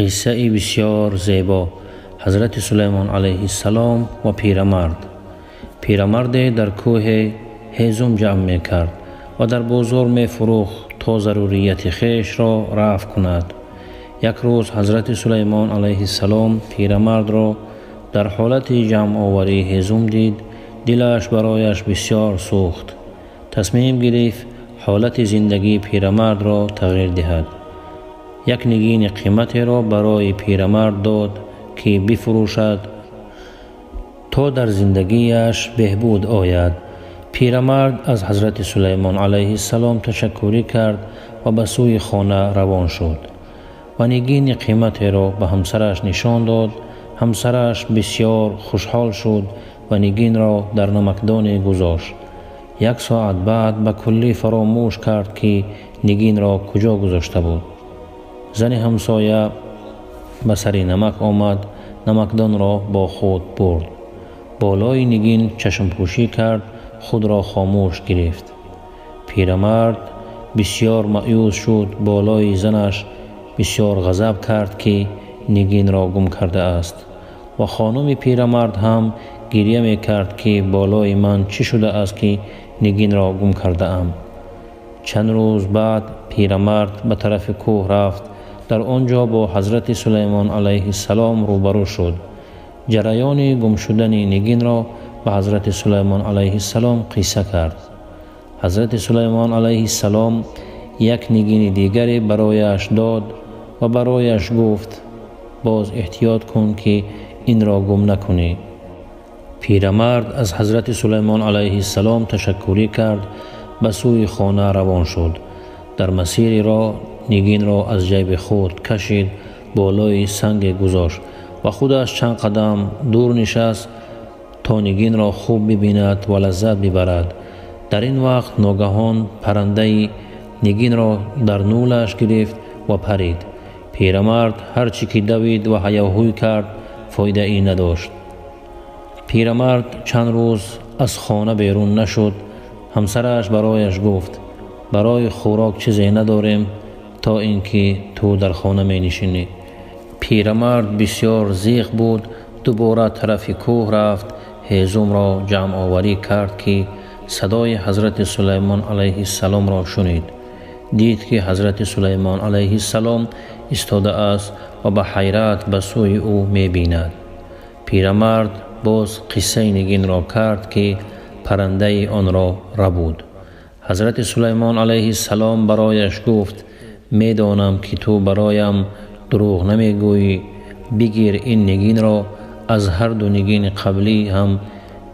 Қиссаи бисёр зебо. Ҳазрати Сулаймон алайҳиссалом ва пирамард. Пирамарде дар кӯҳе ҳезум ҷамъ мекард ва дар бозор мефурӯхт, то зарурияти хешро рафъ кунад. Як рӯз Ҳазрати Сулаймон алайҳиссалом пирамардро дар ҳолати ҷамъоварии ҳезум дид. Дилаш барояш бисёр сӯхт. Тасмим гирифт ҳолати зиндагии пирамардро тағйир диҳад. Як нигини қиматеро барои пирамард дод, ки бифурӯшад, то дар зиндагиаш беҳбуд ояд. Пирамард аз Ҳазрати Сулаймон алайҳиссалом ташаккурӣ кард ва ба сӯи хона равон шуд ва нигини қиматеро ба ҳамсараш нишон дод. Ҳамсараш бисёр хушҳол шуд ва нигинро дар намакдоне гузошт. Як соат баъд ба куллӣ фаромӯш кард, ки нигинро куҷо гузошта буд. Зани ҳамсоя ба сари намак омад, намакдонро бо худ бурд. Болои нигин чашмпӯшӣ кард, худро хомӯш гирифт. Пирамард бисёр маъюс шуд, болои занаш бисёр ғазаб кард, ки нигинро гум кардааст. Ва хонуми пирамард ҳам гирья мекард, ки болои ман чӣ шудааст, ки нигинро гум кардаам. Чанд рӯз баъд пирамард ба тарафи кӯҳ рафт. Дар он ҷо бо Ҳазрати Сулаймон алайҳиссалом рӯбарӯ шуд. Ҷараёни гум шудани нигинро ба Ҳазрати Сулаймон алайҳиссалом қисса кард. Ҳазрати Сулаймон алайҳиссалом як нигини дигаре барояш дод ва барояш гуфт: боз эҳтиёт кун, ки инро гум накунӣ. Пирамард аз Ҳазрати Сулаймон алайҳиссалом ташаккурӣ кард, ба сӯи хона равон шуд. Дар масири роҳ нигинро аз ҷайби худ кашид, болои санге гузошт ва худаш чанд қадам дур нишаст, то нигинро хуб бибинад ва лаззат бибарад. Дар ин вақт ногаҳон паррандаи нигинро дар нӯлаш гирифт ва парид. Пирамард ҳар чӣ ки давид ва ҳаёҳӯй кард, фоидаӣ надошт. Пирамард чанд рӯз аз хона берун нашуд. Ҳамсараш барояш гуфт: барои хӯрок чизе надорем, то ин ки ту дар хона менишинӣ. Пирамард бисёр зиқ буд. Дубора тарафи кӯҳ рафт, ҳезумро ҷамъоварӣ кард, ки садои Ҳазрати Сулаймон алайҳиссаломро шунид. Дид, ки Ҳазрати Сулаймон алайҳиссалом истодааст ва ба ҳайрат ба сӯи ӯ мебинад. Пирамард боз қиссаи нигинро кард, ки паррандаи онро рабуд. Ҳазрати Сулаймон алайҳиссалом барояш гуфт: медонам, ки ту бароям дурӯғ намегӯӣ. Бигир ин нигинро, аз ҳар ду нигини қаблӣ ҳам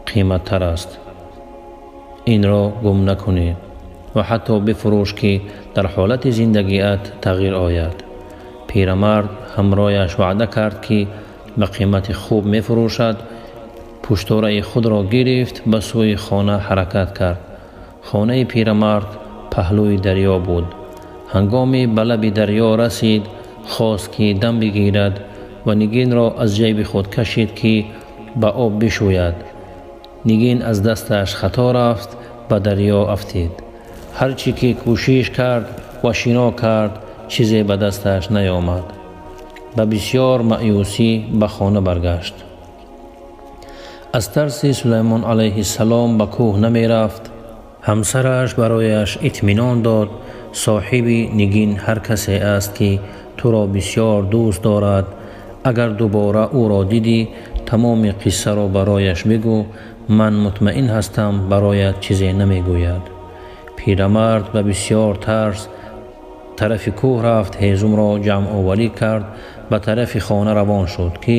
қиматтар аст. Инро гум накунӣ ва ҳатто бифурӯш, ки дар ҳолати зиндагиат тағйир ояд. Пирамард ҳамрояш ваъда кард, ки ба қимати хуб мефурӯшад. Пуштораи худро гирифт, ба сӯи хона ҳаракат кард. Хонаи пирамард паҳлӯи дарё буд. Ҳангоми ба лаби дарё расид, хост, ки дам бигирад ва нигинро аз ҷайби худ кашид, ки ба об бишӯяд. Нигин аз дасташ хато рафт, ба дарё афтид. Ҳар чӣ ки кӯшиш кард ва шино кард, чизе ба дасташ наёмад. Ба бисёр маъюсӣ ба хона баргашт. Аз тарси Сулаймон алайҳиссалом ба кӯҳ намерафт. Ҳамсараш барояш итминон дод: соҳиби нигин ҳар касе аст, ки туро бисёр дӯст дорад. Агар дубора ӯро дидӣ, тамоми қиссаро барояш бигӯ. Ман мутмаин ҳастам, бароят чизе намегӯяд. Пирамард ба бисёр тарс тарафи кӯҳ рафт, ҳезумро ҷамъоварӣ кард, ба тарафи хона равон шуд, ки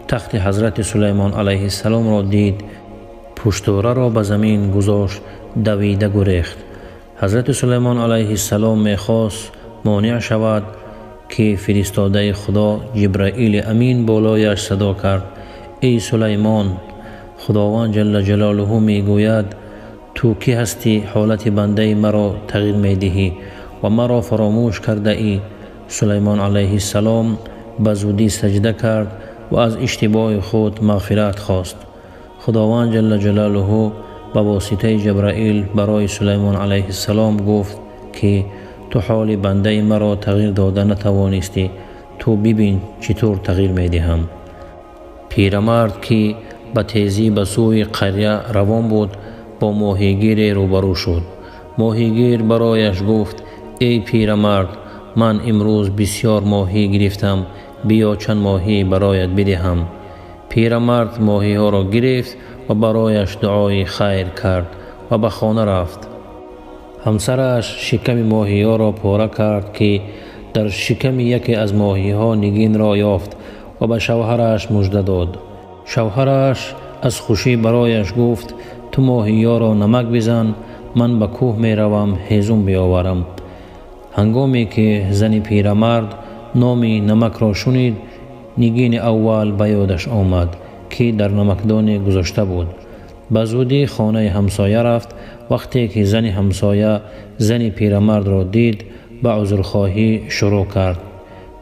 тахти Ҳазрати Сулаймон алайҳиссаломро дид. Пуштораро ба замин гузошт, давида гурехт. Ҳазрати Сулаймон алайҳиссалом мехост монеъ шавад, ки фиристодаи Худо Ҷибраили Амин болояш садо кард: эй Сулаймон, Худованд ҷалла ҷалолуҳу мегӯяд: ту кӣ ҳастӣ, ҳолати бандаи маро тағйир медиҳӣ ва маро фаромӯш кардаӣ? Сулаймон алайҳиссалом ба зудӣ саҷда кард ва аз иштибоҳи худ мағфират хост. Худованд ҷалла ҷалолуҳу ба воситаи Ҷабраил барои Сулаймон алайҳиссалом гуфт, ки ту ҳоли бандаи маро тағйир дода натавонистӣ. Ту бибин чӣ тур тағйир медиҳам. Пирамард, ки ба тезӣ ба сӯи қаря равон буд, бо моҳигире рӯбарӯ шуд. Моҳигир барояш гуфт: эй пирамард, ман имрӯз бисёр моҳӣ гирифтам, биё чанд моҳӣ бароят бидиҳам. Пирамард моҳиҳоро гирифт ва барояш дуои хайр кард ва ба хона рафт. Ҳамсараш шиками моҳиҳоро пора кард, ки дар шиками яке аз моҳиҳо нигинро ёфт ва ба шавҳараш мужда дод. Шавҳараш аз хушӣ барояш гуфт: ту моҳиҳоро намак бизан, ман ба кӯҳ меравам ҳезум биёварам. Ҳангоме ки зани пирамард номи намакро шунид, нигини аввал ба ёдаш омад, ки дар намакдоне гузошта буд. Ба зудӣ хонаи ҳамсоя рафт. Вақте ки зани ҳамсоя зани пирамардро дид, ба узрхоҳӣ шурӯъ кард.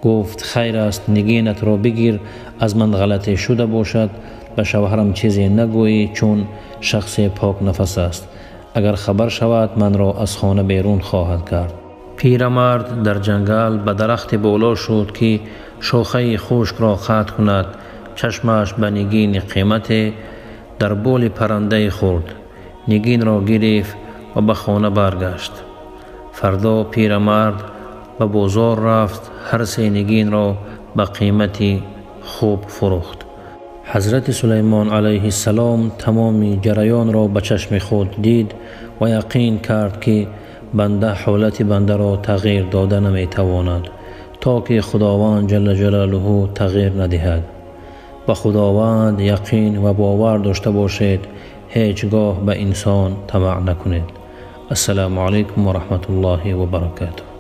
Гуфт: хайр аст, нигинатро бигир, аз ман ғалате шуда бошад, ба шавҳарам чизе нагӯӣ, чун шахсе покнафас аст. Агар хабар шавад, манро аз хона берун хоҳад кард. Пирамард дар ҷангал ба дарахти боло шуд, ки шохаи хушкро қатъ кунад. Чашмаш ба нигини қимате дар боли паррандае хӯрд. Нигинро гирифт ва ба хона баргашт. Фардо пирамард ба бозор рафт, ҳар се нигинро ба қимати хуб фурӯхт. Ҳазрати Сулаймон алайҳиссалом тамоми ҷараёнро ба чашми худ дид ва яқин кард, ки банда ҳолати бандаро тағйир дода наметавонад, то ки Худованд ҷалла ҷалолуҳу тағйир надиҳад. Ба Худованд яқин ва бовар дошта бошед, ҳеҷ гоҳ ба инсон тамаъ накунед. Ассалому алайкум ва раҳматуллоҳи ва баракатуҳ.